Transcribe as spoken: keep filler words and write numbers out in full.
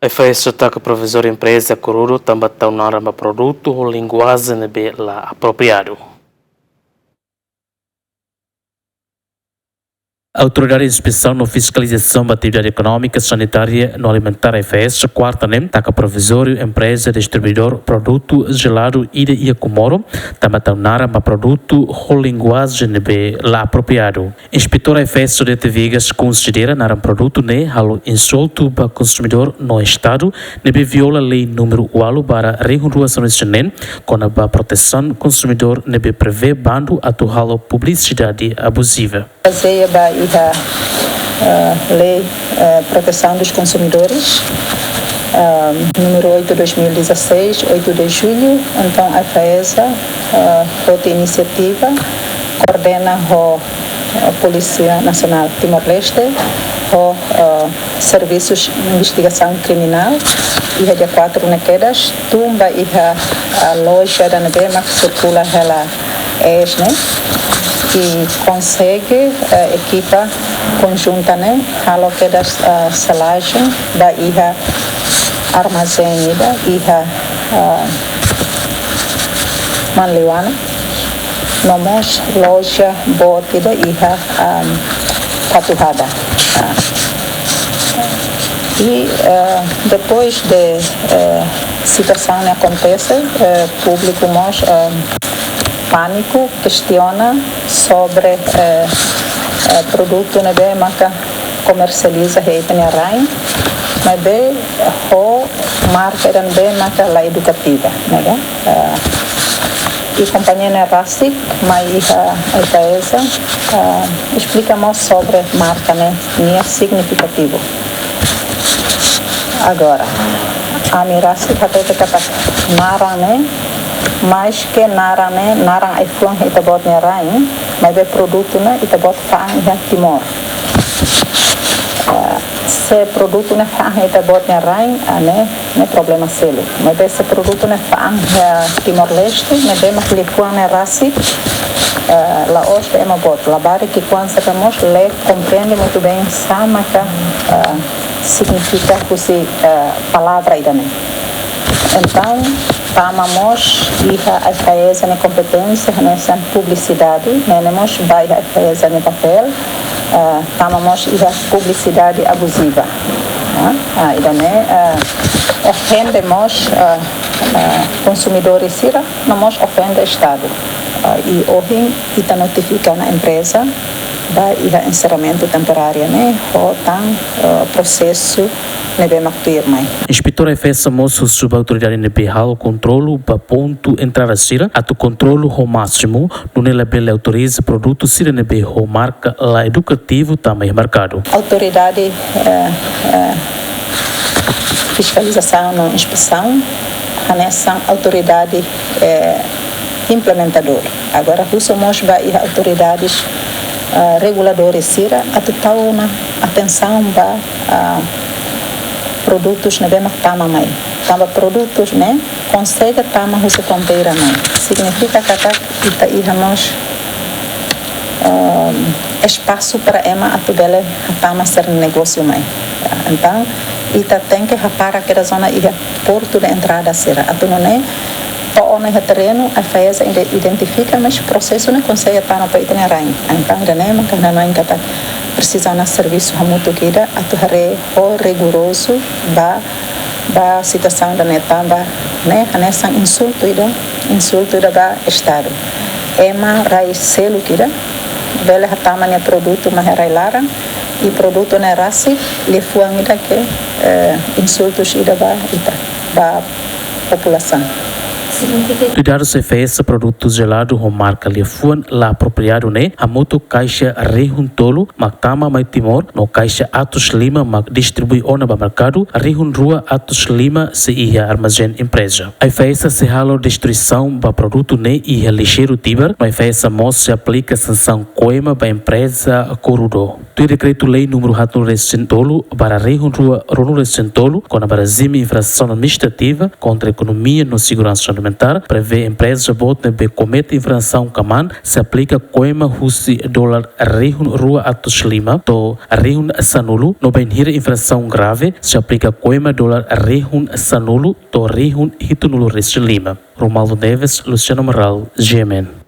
AIFAESA taka provizóriu empreza Corudo tanba tau naran ba produtu ho linguajen ne'ebé la apropriadu. Autoridade Inspesaun no Fiskalizasaun ba Atividade Ekonómika, Sanitária no Alimentár, AIFAESA, kuarta ne'e taka provizóriu empreza distribuidór produtu jeladu ida iha Comoro, tanba tau naran ba produtu ho linguajen ne'ebé la apropriadu. Inspetór AIFAESA Odete Viegas konsidera naran produtu ne'e halo insultu ba konsumidór no Estadu, ne'ebé viola lei númeru ualu barra rihun rua sanulu-resin-neen, kona-ba protesaun konsumidór, ne'ebé prevee bandu atu halo publisidade abuziva. Bazeia ba iha, eh, lei, eh, protesaun dos consumidores, eh, número oito dois mil e dezasseis, oito de julho, entaun AIFAESA, eh, foti inisiativa, koordena ho, eh, Polísia Nasionál Timor-Leste, ho, eh, servisus investigasaun kriminál, iha dia kuatru ne'e kedas, tun ba iha, eh, loja ida ne'ebé mak sirkula hela ees ne'e, i konsege, eh, ekipa konjunta ne'e halo kedas, eh, selajen ba iha armazén ida iha, eh, Manleuana, no mós loja boot ida iha, ah, Fatuhada. Ah. I, eh, depois de, eh, situasaun ne'e akontese, eh, públiku mós, eh, pániku, kestiona sobre, eh, eh, produtu ne'ebé maka komersializa iha ita-nia rain, maibé ho marka ida ne'ebé maka la edukativa, ne'e ka? Eh, i kompañia ne'e rasik mai iha AIFAESA, eh, esplika mós sobre marka ne'e, nia signifikativu. Agora, ami rasik hatete katak naran ne'e, maske naran ne'e, naran ai-fuan iha ita-boot nia rain, maibé produtu ne'e ita-boot fa'an iha Timor. Eh, se produtu ne'e fa'an iha ita-boot nia rain, ah, ne'e, ne'e problema seluk. Maibé se produtu ne'e fa'an iha Timor-Leste, ne'ebé mak liafuan ne'e rasik, eh, la'ós ba ema boot, labarik ki'ikoan sira mós la komprende muito bem saida maka, eh, signifika husi, eh, palavra ida-ne'e. Entaun, tama mós iha AIFAESA nia kompeténsia hanesan publisidade, ne'e mós ba iha AIFAESA nia papél, eh, tama mós iha publisidade abuziva. Ah, ah, ida-ne'e, eh, ofende mós, eh, eh, konsumidór sira, no mós ofende Estadu. Ah, i ohin ita notifika ona empreza ba iha enserramentu temporáriu ne'e, ho tan, eh, prosesu ne'ebé mak tuirmai. Inspetór AIFAESA mós husu ba autoridade ne'ebé halo kontrolu ba pontu entrada sira atu kontrolu ho másimu, nune'e labele autoriza produtu sira ne'ebé ho marka la edukativu tama iha merkadu. Autoridade, eh, eh, fiskalizasaun no inspesaun hanesan autoridade, eh, implementadór. Agora, husu mós ba iha autoridades, ah, reguladores sira atu tau ona atensaun ba, ah, produtus ne'ebé mak tama mai. Tanba produtus ne'e konsege tama husi fronteira mai. Signifika katak ita iha mós, ah, espasu para ema atu bele hatama sira-nia negósiu mai. Entaun, ita tenke hapara kedas ona iha portu de entrada sira. Atu nune'e, to'o ona iha terrenu, AIFAESA ide-, identifika, mas prosesu ne'e konsege tama to'o ita-nia rain. Entaun, ida-ne'e maka hanoin katak presiza ona servisu hamutuk ida, atu haree ho rigorozu ba, ba situasaun ida-ne'e tanba ne'e hanesan insultu ida, insultu ida ba Estadu. Ema rai seluk ida bele hatama nia produtu mai iha rai laran, i produtu ne'e rasik liafuan ida ke, eh, insultus ida ba ita, ba populasaun. Kuidadu AIFAESA, produtu jeladu ho marka liafuan la apropriadu ne'e hamutuk kaixa rihun tolu mak tama mai Timor, no kaixa atus lima mak distribui ona ba merkadu, rihun rua atus lima sei iha armazén empreza. AIFAESA sei halo destruisaun ba produtu ne'e iha lixeiru Tibar, no AIFAESA mós sei aplika sansaun koima ba empreza Corudo. Tuir dekretu-lei númeru haatnulu-resin-tolu barra rihun rua ruanulu-resin-tolu, kona-ba rejime infrasaun administrativa kontra ekonomia no seguransa no Parlamentar prevee empreza boot ne'ebé komete infrasaun kmaan sei aplika koima husi dolar rihun rua atus lima to'o rihun sanulu, no bainhira infrasaun grave sei aplika koima dolar rihun sanulu to'o rihun hitunulu resin lima. Romualdo Neves, Luciano Amaral, G M N.